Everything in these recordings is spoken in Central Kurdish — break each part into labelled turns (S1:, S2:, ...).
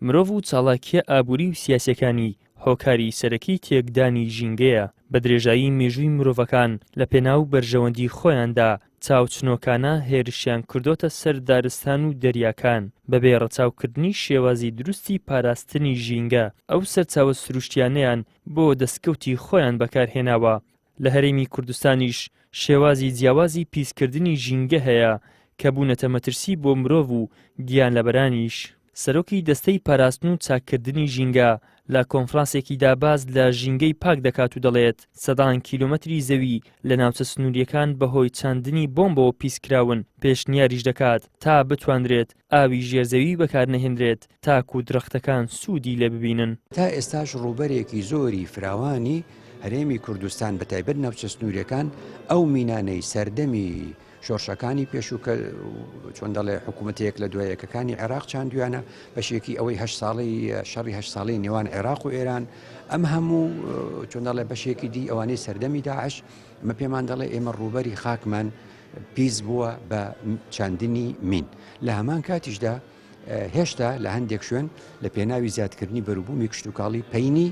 S1: مرۆڤ و چاڵاکییە ئابووری و سیاسییەکانی هۆکاری سەرەکی تێکدانی ژینگەیە، بە درێژایی مێژووی مرۆڤەکان لە پێناو بەرژەوەندی خۆیاندا چاوچنۆکانە هێرشیان کردۆتە سەر دارستان و دەریاکان، بەبێ ڕەچاوکردنی شێوازی دروستی پاراستنی ژینگە ئەو سەرچاوە سروشتیانەیان بۆ دەستکەوتی خۆیان بەکارهێناوە، لە هەرێمی کوردستانیش شێوازی جیاوازی پیسکردنی ژینگە هەیە کە بوونەتە مەترسی بۆ مرۆڤ و گیانلەبەرانیش. سەرۆکی دەستەی پاراستن و چاککردنی ژینگە لە کۆنفرانسێکیدا باس لە ژینگەی پاک دەکات و دەڵێت، سەدان کیلۆمەتری زەوی لە ناوچە سنوورییەکان بەهۆی چاندنی بۆمبەوە پیسکراون، پێشنیاریش دەکات تا بتوانرێت ئاوی ژێرزەوی بەکارنەهێنرێت تاکو درەختەکان سوودی لێ ببینن.
S2: تا ئێستاش ڕووبەرێکی زۆری فراوانی هەرێمی کوردستان بە تایبەت ناوچە سنووریەکان ئەو مینانەی سەردەمی شۆرشەکانی پێشوو کە چۆن دەڵێ حکوومەتە یەک لە دوای یەکەکانی عێراق چاندویانە بەشێکی ئەوەی هە ساڵی شەڕی هە ساڵی نێوان عێراق و ئێران ئەم هەموو چۆن دەڵێ بەشێکی دی ئەوانەی سەردەمی داعش ئەمە پێمان دەڵێ ئێمە ڕووبەری خاکمان پیس بووە بە چاندنی مین لە هەمان کاتیشدا هێشتا لە هەندێک شوێن لە پێناوی زیادکردنی بەروبوومی کشتوکاڵی پەینی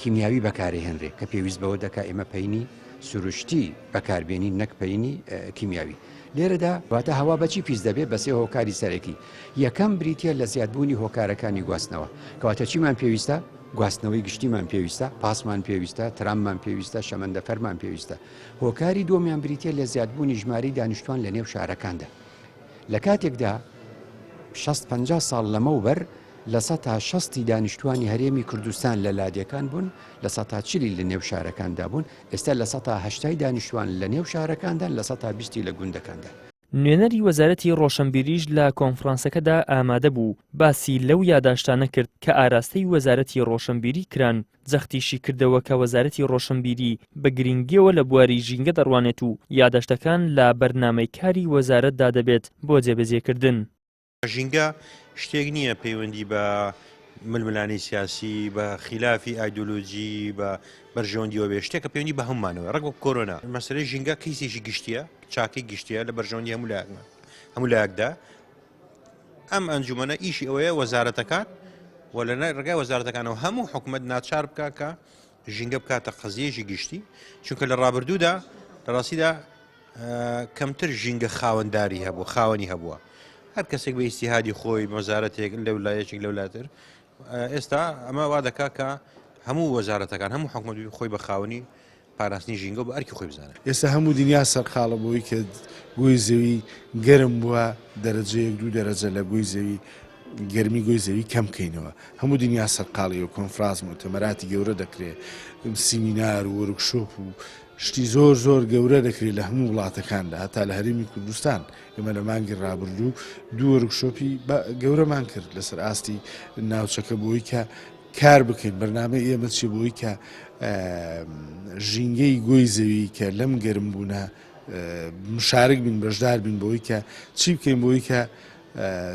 S2: کیمیاوی بەکارهێنرێ کە پێویست بەوە دەکا ئێمە پەینی سروشتی بەکاربێنین نەک پەینی کیمیاوی. لێرەدا واتە هەوا بەچی پیس دەبێت بە سێ هۆکاری سەرەکی یەکەم بریتە لە زیادبوونی هۆکارەکانی گواستنەوە کەواتە چیمان پێویستە گواستنەوەی گشتیمان پێویستە پاسمان پێویستە تراممان پێویستە شەمەندەفەرمان پێویستە هۆکاری دووەمیان بریتە لە زیادبوونی ژماری دانیشتوان لە نێو شارەکاندا لە کاتێکدا شەست 50 ساڵ لەمەوبەر لە سەتا شەستی دانیشتوانی هەرێمی کوردستان لە لادێکان بوون، لە سەتا چلی لە نێو شارەکاندا بوون، ئێستا لە سەتا هەشتای دانیشتوان لە نێو شارەکاندان، لە سەتا بیستی لە گوندەکاندان.
S1: نوێنەری وەزارەتی ڕۆشنبیریش لە کۆنفرانسەکەدا ئامادە بوو، باسی لەو یاداشتانە کرد کە ئاراستەی وەزارەتی ڕۆشنبیری کران، جەختیشی کردەوە کە وەزارەتی ڕۆشنبیری بە گرنگییەوە لە بواری ژینگە دەڕوانێت و یاداشتەکان لە بەرنامەی کاری وەزارەتدا دەبێت بۆ جێبەجێکردن.
S3: ژینگە شتێک نییە پەیوەندی بە ململانێی سیاسی، بە خیلافی ئایدۆلۆجی، بە بەرژەوەندیەوە بێ، شتێکە پەیوەندی بە هەموومانەوە، ڕێک وەک کۆرۆنا. مەسەلەی ژینگە کەیسێکی گشتییە، چاکەی گشتییە لە بەرژەوەندی هەموو لایەکمان، هەموو لایەکدا. ئەم ئەنجومەنە ئیشی ئەوەیە وەزارەتەکان و لە ڕێگای وەزارەتەکانەوە هەموو حکومەت ناچار بکا کە ژینگە بکاتە قەزیەیەکی گشتی، چونکە لە ڕابردوودا لە ڕاستیدا کەمتر ژینگە خاوەنداری هەبوو خاوەنی هەبووە هەر کەسێک بە ئیسیهادی خۆی وەزارەتێک لەو لایەکێک لەو لاتر ئێستا ئەمە وا دەکا کە هەموو وەزارەتەکان هەموو حکومەت خۆی بە خاوەنی پاراستنی ژینگە و بە ئەرکی خۆی بزانێت.
S4: ئێستا هەموو دنیا سەرقاڵە بەوەی کە گۆی زەوی گەرم بووە دەرەجەیەک دوو دەرەجە لە گۆی زەوی گەرمی گۆی زەوی کەم کەینەوە هەموو دنیا سەرقاڵی و کۆنفرانس موتەمەراتی گەورە دەکرێت سیمینار و وەرکشۆپ و شتی زۆر زۆر گەورە دەکرێت لە هەموو وڵاتەکاندا هەتا لە هەرێمی کوردستان ئێمە لە مانگی ڕابردوو دوو وەرکشۆپی گەورەمان کرد لەسەر ئاستی ناوچەکە بۆی کە کار بکەین بەرنامەی ئێمە چی بۆی کە ژینگەی گۆی زەوی کە لەم گەرم بوونە مشارک بین بەشدار بین بۆی کە چی بکەین بۆی کە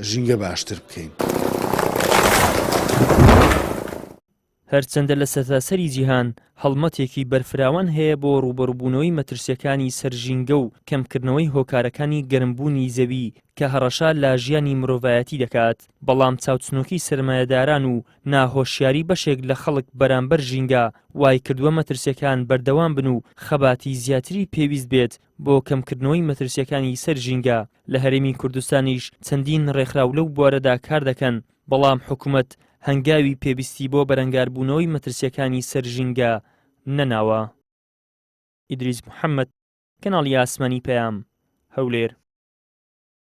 S4: ژینگە باشتر بکەین.
S1: هەرچەندە لە سەرتاسەری جیهان هەڵمەتێکی بەرفراوان هەیە بۆ ڕووبەڕووبوونەوەی مەترسییەکانی سەر ژینگە و کەمکردنەوەی هۆکارەکانی گەرمبوونی زەوی کە هەڕەشە لە ژیانی مرۆڤایەتی دەکات، بەڵام چاوچنۆکی سەرمایەداران و ناهۆشیاری بەشێک لە خەڵک بەرامبەر ژینگە وایکردووە مەترسییەکان بەردەوام بن و خەباتی زیاتری پێویست بێت بۆ کەمکردنەوەی مەترسییەکانی سەر ژینگە، لە هەرێمی کوردستانیش چەندین ڕێکخراو لەو بوارەدا کاردەکەن، بەڵام حکومەت هەنگاوی پێویستی بۆ بەرەنگاربوونەوەی مەترسییەکانی سەر ژینگە نەناوە. ئیدریس محەمەد، کەناڵی ئاسمانی پەیام، هەولێر.